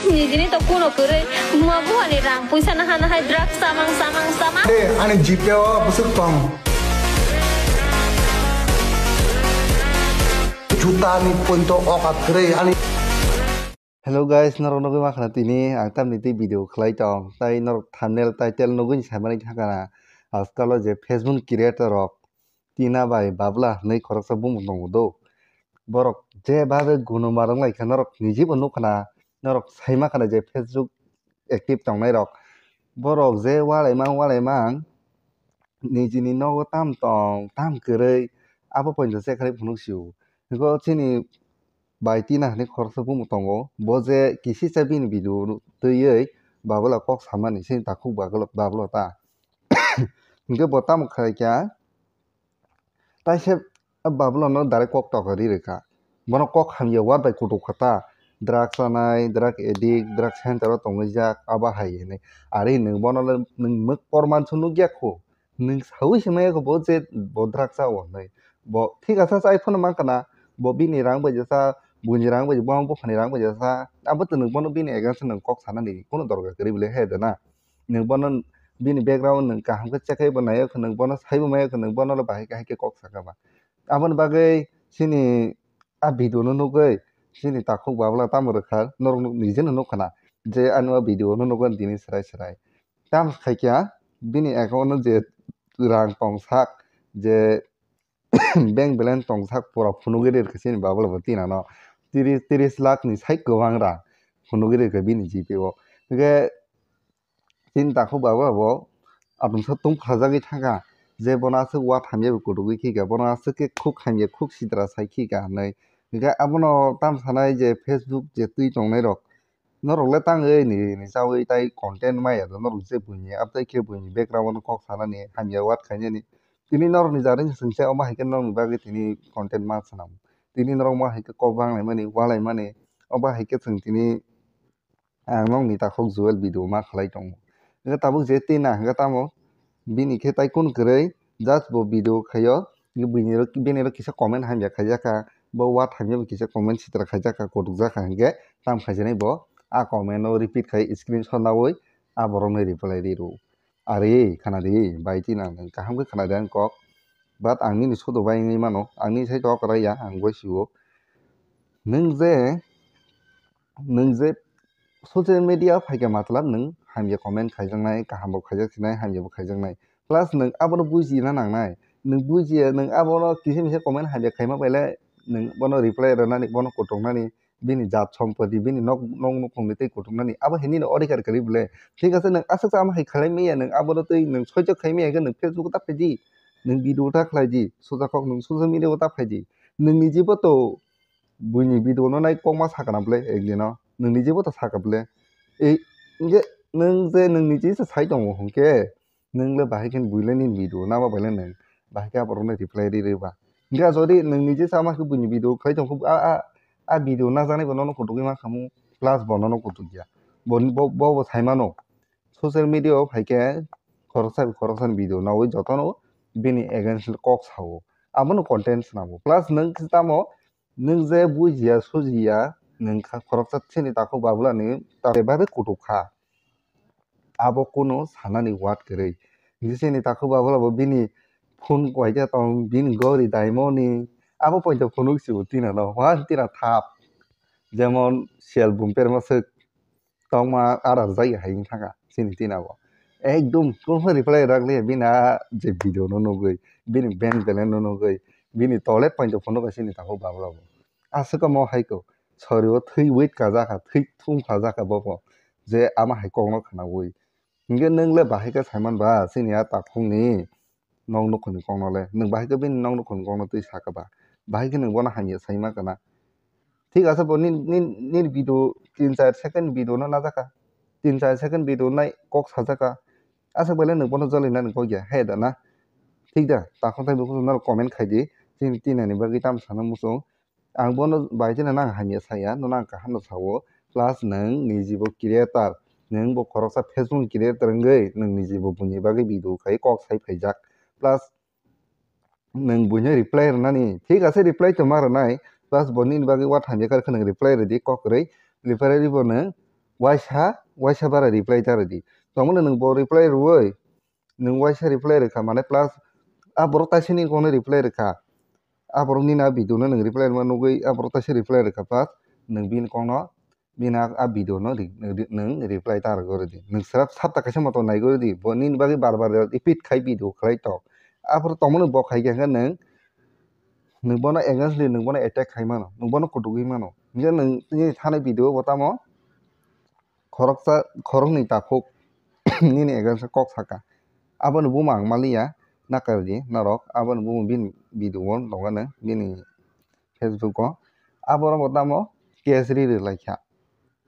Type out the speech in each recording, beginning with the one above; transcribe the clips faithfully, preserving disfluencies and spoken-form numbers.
Nijini to kuno kwrwi, buma buhani rang puisa naha nahai drugs chamang chamang chamang. Ani G P O bwswk tong. Juta ni pointo okat kwrwi ani. Hello guys, norok nugwi makhna tini ang tamni tei video khlai tong. Tai norok thumbnail, title nugwi saimani thangkana. Ajkalo je Facebook creator rok Tina bai Babla hwnwi khoroksa bumung tongo do. Borok je babe guno marwng lai kha norok nijibo nukha na, norok saima khana je Facebook active tongnai rok. Borok je walaimang walaimang nijini nogo tam tong tam kwrwi abo poito check khai phunuk sio. Hwnkhe chini bai Tina hwnwi khoroksa bumung tongo. Bo je kisisa bini video twiwi Babla kok samani chini takhuk Babla ta. Hwnkhe bo tamo khai kha? Taise Babla no direct kok tokha ri rwkha. Bono kok hamya ward bai kutuk kha ta. Drug chanai, drug addict, drug center o tongwi jak, abo hai hinwi. Ari nwng bono le nwng mwk porman se nukya kho. Nwng saui se maya kho bo je bo drug cha o hinwi. Bo thik asa chai phano mankha na. Bo bini rang bai jesa, buini rang bai, bo buphani rang bai jesa. Abo to nwng bono bini against nwng kok sanani kuno dorkar kwrwi bwle he da na. Nwng bono bini background nwng kaham khe check khai bo nai o khe, nwng bono sai bo mai o khe, nwng bono le bahai kahai khe kok saka ba. Aboni bagwi chini a video no nugwi chini takhuk Babla tamo rwkha, norok nije no nukha na je ani o video no nugwi tini swrai swrai. Tamo khai kha bini account o je rang tong sak, je bank balance tong sak pura phunugwi ri rwkha chini Babla bo Tina no. Tris, tris lakh ni sai kwbang rang phunugwi ri rwkha bini G P O. Hwnkhe chini takhuk Babla bo atungsa tungphajagwi thangkha je bono aswk wa thamya bo kutugwi khika, bono aswk khe khuk hamya khuk sitra sai khika hinwi. Hwnkhe abono tam sanai je Facebook je twi tongnai rok, norok le tangwi ni, ni chawi tai content maya do, norok je buini, abtai khe buini background o kok sanani, hamya word khainani. Tini norok ni jari swngchai, omo hai khe norok ni bagwi tini content ma swnam. Tini norok omo hai khe kok banglaimani, walaimani, obo hai khe chwng tini ang nokni takhuk Joel video ma khlai tongo. Hwnkhe tabuk je Tina hwnkhe tamo bini khe tai kun kwrwi just bo video khaio, bini ro, bini ro kisa comment hamya khaijakha, bo word hamya bo kisa comment sitra khaijakha, kutukjakha hwnkhe tam khaijaknai bo a comment no repeat khai screenshot naui a borok no reply ri rw. Ari khana di bai Tina, nwng kaham khe khana di ang kok, but ang nini sodo bai wngwi mano, ang nini sai tok rai ya, ang bai sio. Nwng je, nwng je social media phaikha matlab nwng hamya comment khaijaknai, kaham bo khaijak sinai, hamya bo khaijaknai. Plus nwng abono bujina nangnai. Nwng bujiya, nwng abono kisa misa comment hamya khaima baile nwng bono reply rwnani, bono kutuknani, bini jat sompoti, bini nok, nok nukhungni tei kutuknani. Abo hinwi no odhikar kwrwi bwle. Thik ase, nwng aswk sama hai khlai manya, nwng abono tei nwng soichok khai manya khe nwng Facebook o ta phaidi. Nwng video ta khlaidi. Sujakok nwng social media o ta phaidi. Nwng nijibo to buini video no nai kokma sakana bwle ekdino. Nwng nijibo to saka bwle. Ei, hwnkhe nwng je nwng niji se sai tongo hwnkhe, nwng le bahai khe buile nini video nama baile nwng bahai khe aborok no reply ri ri ba. Hwnkhe jodi nwng nije sama khe buini video khlai tong khe a, a, a video najaknai bo nono kutukgwi ma khamu, plus bo nono kutukya. Bo, bo, bo, bo sai mano. Social media o phai khe khoroksa bai khoroksa ni video naui jotono bini against kok sao. Abono content swnamo. Plus nwng khe tamo, nwng je bujiya sujiya, nwng kha khoroksa chini takhuk Babulani ta bai kutuk kha. Abo kunu sanani word kwrwi. Hingke chini takhuk Babula bo bini phone koita tong, bini gori daimoni. Abo poito phunuk si bo Tina no, wan Tina thap. Jemon siyal bumper masuk tongma arar jai hai wng thangkha chini Tina bo. Ekdum kunu reply rak le bini a je video no nugui, bini bank balance no nugui, bini toilet poito phunuk chini takhuk Babula bo. Aswk mo hai ko, sori o thwi wait ka jakha, thwi thum kha jakha bo bo. Je ama hai kok no khwnaui. Hingke nwng le bahai khe saiman ba, chini a takhuk ni nok nukhung ni kok no le. Nwng bahai khe bini nok nukhung ni kok no twi saka ba. Bahai khe nwng bono hamya saima kana. Thik ase bo nini, nini, nini video tin char second video no najaka. Tin char second video nai kok sajaka. Aswk bai le nwng bono jolai nani kok ya, he da na. Thik da, takhuk tai bukhuk norok comment khai di. Chini Tina ni bagwi tamo sana muchung. Ang bono bai chini nang hamya saya, no nang kaham no sao. Plus nwng niji bo creator, nwng bo khoroksa Facebook creator wngwi nwng niji bo buini bagwi video khai kok sai phaijak. Plus nwng buino reply rwnani, thik ase reply to ma rwnai. Plus bo nini bagwi wa hamya kar khe nwng reply rwdi kok kwrwi. Reply rwdi bo nwng waisa waisa bara reply ta rwdi. Tongmani nwng bo reply rwui, nwng waisa reply rwkha, mane plus a borok taisini kokno reply rwkha. A borok nini a video no nwng reply rwma nugui a borok taisa reply rwkha, plus nwng bini kokno bini a, a video no ri-, ri-, nwng reply ta rwgwi rwdi. Nwng srap sapta kaisa moto naigwi rwdi. Bo nini bagwi bar bar repeat khai video khlai tok. Aphuru tongmani bo khai khe nwng, nwng bono againstly nwng bono attack khai mano. Nwng bono kutukgwi mano. Hinkhe nwng nini thanai video bo tamo khoroksa, khoroknwi takhuk nini against kok saka. Aboni buma ang maliya, nakardi norok. Aboni buma bini video o tongo nwng bini Facebook o. Aborok bo tamo case ri rwlaikha.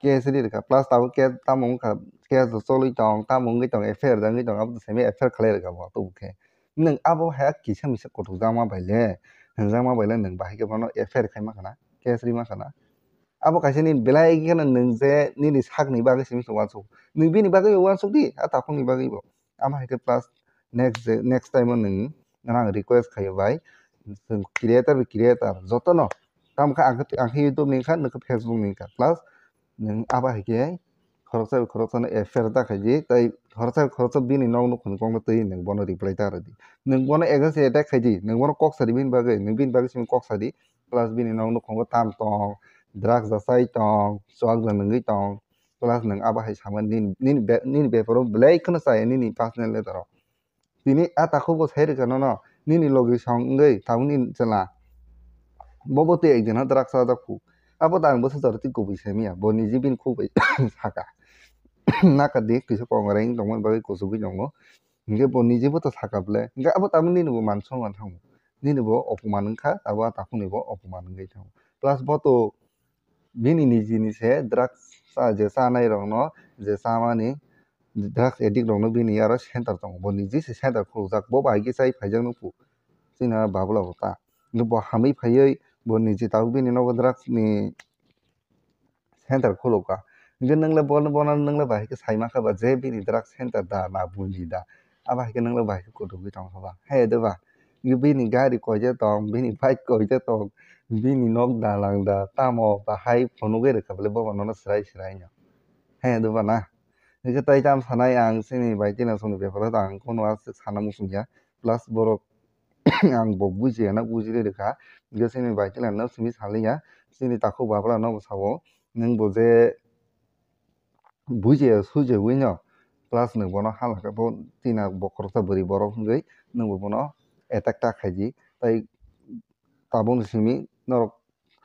Case ri rwkha, plus tabuk case tamo wngkha, case bo choli tong, tamo wngwi tong, F I R jagwi tong, abo to simi F I R khlai rwkha bo tubukhe. Nwng abo hai kisa misa kutukjakma bai le, hwnjakma bai le nwng bahai khe bono F I R khai ma khana, case ri ma khana. Abo kaisa nini belai kheno nwng je nini sakni bagwi simi se uansuk. Nwng bini bagwi uansuk di, a takhukni bagwi bo. Amo hai khe plus next je, next time o nwng, nwng ang request khaio bai, chwng creator bai creator jotono, tamo khe ang khe, ang khe YouTube ni wngkha, nwng khe Facebook ni wngkha, plus nwng abo hai khe khoroksa bai khoroksa no F I R ta khaidi, tei khoroksa bai khoroksa bini nok nukhungni kokno twi nwng bono reply ta rwdi. Nwng bono against attack khaidi, nwng bono kok sadi bini bagwi, nwng bini bagwi simi kok sadi, plus bini nok nukhungo tam tong, drugs achai tong, chuak da nwngwi tong, plus nwng abo hai sama nini, nini be-, nini beparo belai kheno chaya nini personal letter o. Tini a takhuk bo sai rwkha nono, nini logi song wngwi tabuk nini chwla. Bo bo twi ekdin ha drugs chajak khu. Abo da ang bwsa jora twi kubui sai manya, bo niji bini khuk bai saka. Naka di kisa kongrai wng tongmani bagwi kuchugwi tongo. Hinkhe bo niji bo to saka ble. Hinkhe abo tabuk nini bo man songma thango. Nini bo opoman wngkha, abo a takhukni bo opoman wngwi thango. Plus bo to bini nijini se drugs cha-, je chanai rokno, je chamani drugs addict rokno bini aro center tongo, bo niji se center khulukjak, bo bai khe chai phaijak nukhu chini a babula bo ta. Bo hamwi phaiwi bo niji tabuk bini nogo drugs ni center khulukha. Hinkhe nwng le bono, bono nwng le bahai khe sai mankha ba je bini drugs center da na bunji da, abo hai khe nwng le bahai khe kutukgwi tongkha ba, hai de ba? Bini gari koita tong, bini bike koita tong, bini nok dalang da, tamo bahai phunugwi rwkha bole bobo nono swrai swrai no. He, doba na? Hingke tai tam sanai ang chini bai tino songni beparo da ang kono aswk sana muchungya. Plus borok ang bo bujiya na bujili rwkha. Hingke chini bai tino no simi saliya. Chini takhuk babla no bo sao. Nwng bo je bujiya sujiya wi no. Plus nwng bono hala khe bo tina bo khoroksa bwrwi borok wngwi nwng bo bono attack ta khaidi. Tai tabukni simi norok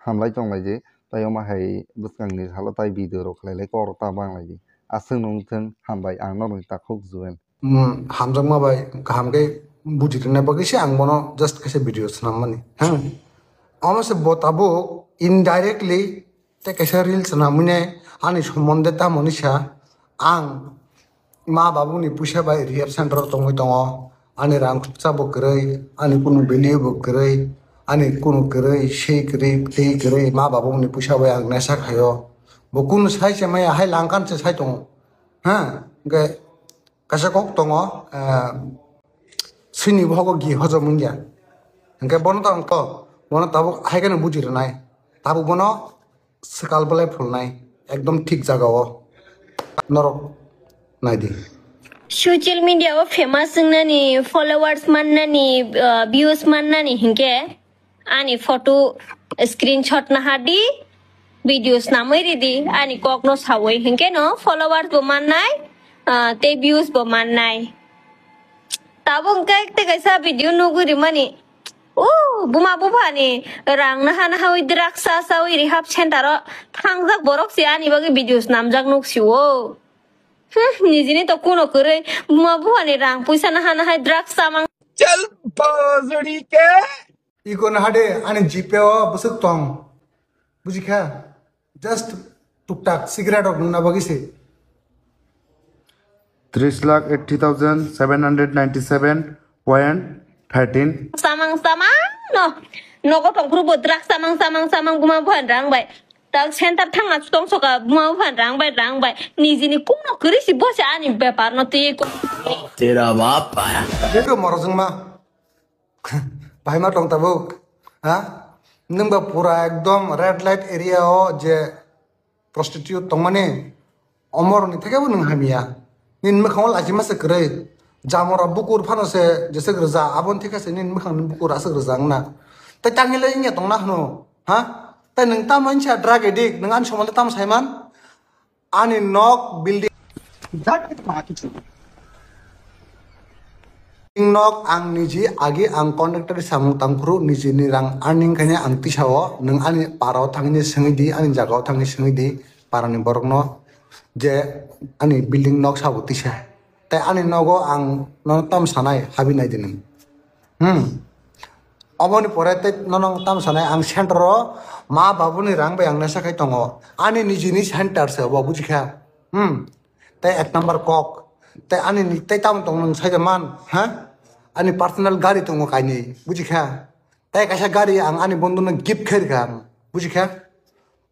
hamlai tonglaidi, tai omo hai bwskangni salo tai video rok khlailai kok rok ta banglaidi. Aswk nung thung, hambai, ang norokni takhuk Juel. Hmm, hamjakma bai kaham khe buji rwna bagwi se ang bono just kaisa video swnammani. Hmm. Omo se bo tabuk indirectly tei kaisa reel swnamwi nai ani sombonde tamoni sa ang ma babuni puisa bai rehab center o tongwi tongo, ani rang khoroksa bo kwrwi, ani kunu value bo kwrwi, ani kunu kwrwi, sei kwrwi, tei kwrwi, ma babuni puisa bai ang nesa khaio, bo kunu sai se maya hai langkan se sai tongo, ha, hwnkhe kaisa kok tongo, ah, swini bohogo gi hojom wngya, hwnkhe bono to ang to, bono tabuk hai kheno buji rwnai, tabuk bono swkal belai phulnai, ekdom thik jaga o norok naidi. Social media o famous wngnani, followers mannani, uh, views mannani hinkhe ani photo screenshot nahardi, videos namwi ridi, ani kokno sawi hinkhe no followers bo mannai, uh, tei views bo mannai. Tabuk hwnkhe tei kaisa video nugwi rimani. O, buma buphani rang naha nahawi drugs chachawi rehab center o thangjak borok se ani bagwi videos namjak nuksio. Hmm, nijini to kuno kwrwi buma buphani rang puisa naha nahai drugs chamang. Chal bajri ke. Iko nahade ani G Pay o bwswk tong. Bujikha? Just tuktak cigarette rok nuna bagwi se. Tris lakh eighty thousand seven hundred ninety seven point thirteen. Samang samang no. Nogo tongphuru bo drugs samang samang samang buma buhan rang bai. Tak center thangna tong soka buma buhan rang bai rang bai. Nijini kuno kwrwi si bosi ani bepar no twi ko. Tera bap aya. Jeto morojwng ma. Bahai ma tong tabuk, ha? Nwng ba pura ekdom red light area o je prostitute tongmani, Omorni theke bo nwng hamya. Nini mwkhango lachi masa kwrwi. Jamora bukur phano se jeswk rwja, aboni theke se nini mwkhangni bukur aswk rwja wngna. Tei tangwi le wngya tongna hwno, ha? Tei nwng tamo wngsa drug addict, nwng ani somondo tamo saiman? Ani nok building. That is my attitude. Nok ang niji agi ang contractor samung tangphuru nijini rang earning khaina ang tisao, nwng ani parao thangwi swngwi di, ani jagao thangwi swngwi di, parani borokno je ani building nok sabo tisa. Tei ani nogo ang nono tam sanai habi nai di nwng. Hmm. Oboni pore tei nono tam sanai ang center o ma babuni rang bai ang nasa khai tongo. Ani nijini center se obo bujikha. Hmm. Tei ek number kok. Tei ani ni tei tamo tong nwng sai man, ha? Ani personal gari tongo kainwi, bujikha. Tei kaisa gari ang ani bondhono gift khairikha ang, bujikha.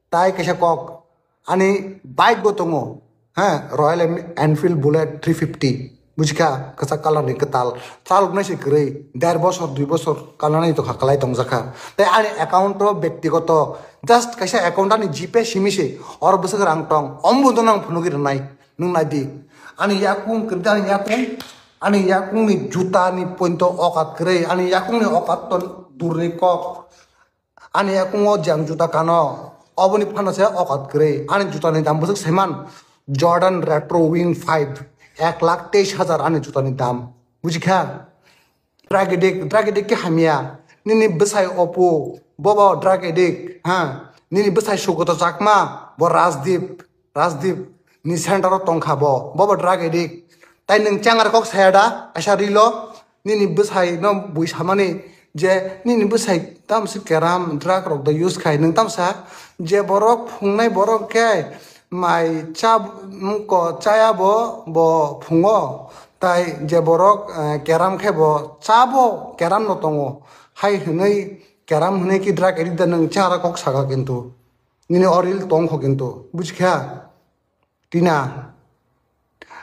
Tai kaisa kok, ani bike bo tongo, ha, Royal Enfield Bullet three fifty, bujikha, kwchak colour ni kwtal, chaloknai se kwrwi, der bosor, dui bosor kalnani tongkha, kwlai tongjakha. Tei ani account o bektigoto, just kaisa account ani GPay simi se, oro bwswk rang tong, omo bo dono ang phunugwi rwnai, nwng nai di. Ani yakung kwrwi, ani yakung, ani yakungni juta ni pointo okat kwrwi, ani yakungni okat to durni kok. Ani yakungo je ang juta kano, oboni phano se okat kwrwi. Ani jutani dam bwswk saiman, Jordan Retro Wing five, ek lakh teis hajar ani jutani dam. Bujikha? Drug addict, drug addict khe hamya. Nini bwsai Oppo, bobo drug addict, ha? Nini bwsai Sugoto Chakma, bo Rajdeep. Rajdeep ni center o tongkha bo, bobo drug addict. Tai nwng changar kok saya da, kaisa rilo, nini bwsai no bui samani je nini bwsai tamsi keram drug rok da use khai, nwng tamsa je borok phungnai borok khe mai cha ko chaya bo, bo phungo, tai je borok, eh, keram khe bo cha bo keram no tongo, hai hwnwi keram hwnwi ki drug addict da nwng changar kok saka kintu. Nini o reel tongkho kintu, bujikha? Tina.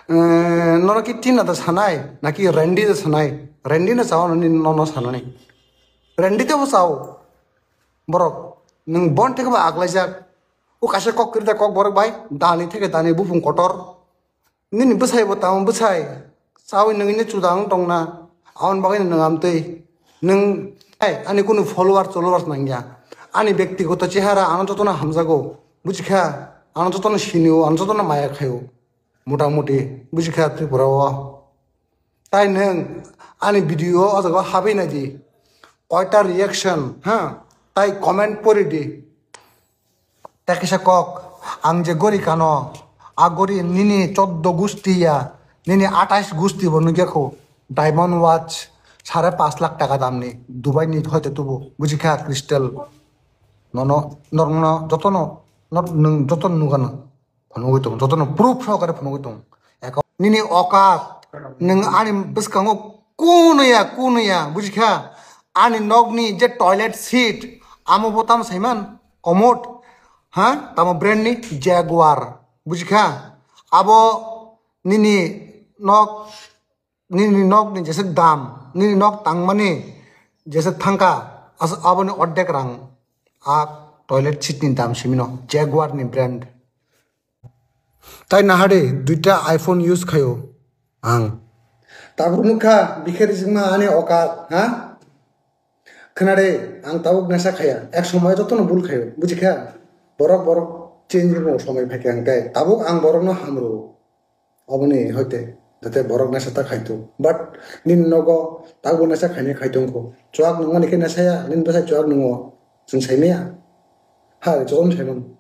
Eh, nono ki Tina da sanai, naki Randy da sanai? Randy no sao nini nono sanani. Randy tebo sao. Borok, nwng bon theke ba aklaijak. O kaisa kok kwrwi da kok borok bai, dani theke dani bufung kotor. Nini bwsai bo tamo bwsai. Chawi nwngwi no chuda wng tongna. Aboni bagwi no nwng amtwi. Nwng, ai, ani kunu followers, followers nangya. Ani bektigoto chehara ano jotono hamjago. Bujikha? Ano jotono sinio, ano jotono maya khaio. Mota moti. Bujikha Tripura o. Tai nwng ani video o jaga habwi nai di. Koita reaction, ha? Tai comment pori di. Tei kaisa kok, ang je gori kano, a gori nini choddo gusti ya, nini atais gusti bo nugya kho, diamond watch, sare pash lakh taka damni, Dubai ni hoite tubu, bujikha crystal, nono, norno, jotono, nor-, nwng jotono nugano, phunugwi tong, jotono proof sokare phunugwi tong. Eko, nini okat, nwng ani bwskango kunaya, kunaya, bujikha? Ani nokni je toilet seat, amo bo tamo saiman? Commode, ha? Tamo brand ni? Jaguar, bujikha? Abo nini nok, nini nok ni jeswk dam, nini nok tangmani jeswk thangka, as-, aboni ordek rang a toilet seat ni dam simino, Jaguar ni brand. Tai nahade duita iPhone use khaio ang. Tabuk nukha, bikhe rijikma ani okat, ha? Khwnade, ang tabuk nasa khaya, ek somoy jotono bul khaio, bujikha? Borok, borok change rwmo somoi phaikha ang tei tabuk ang borokno hamrwo. Oboni hoite, jate borok nasa ta khaito. But nini nogo tabuk nasa khainai khaito wngkho. Chuak nungmani khe nasaya, nini bwsai chuak nungo, chwng saimaya? Hai, chwng saimano.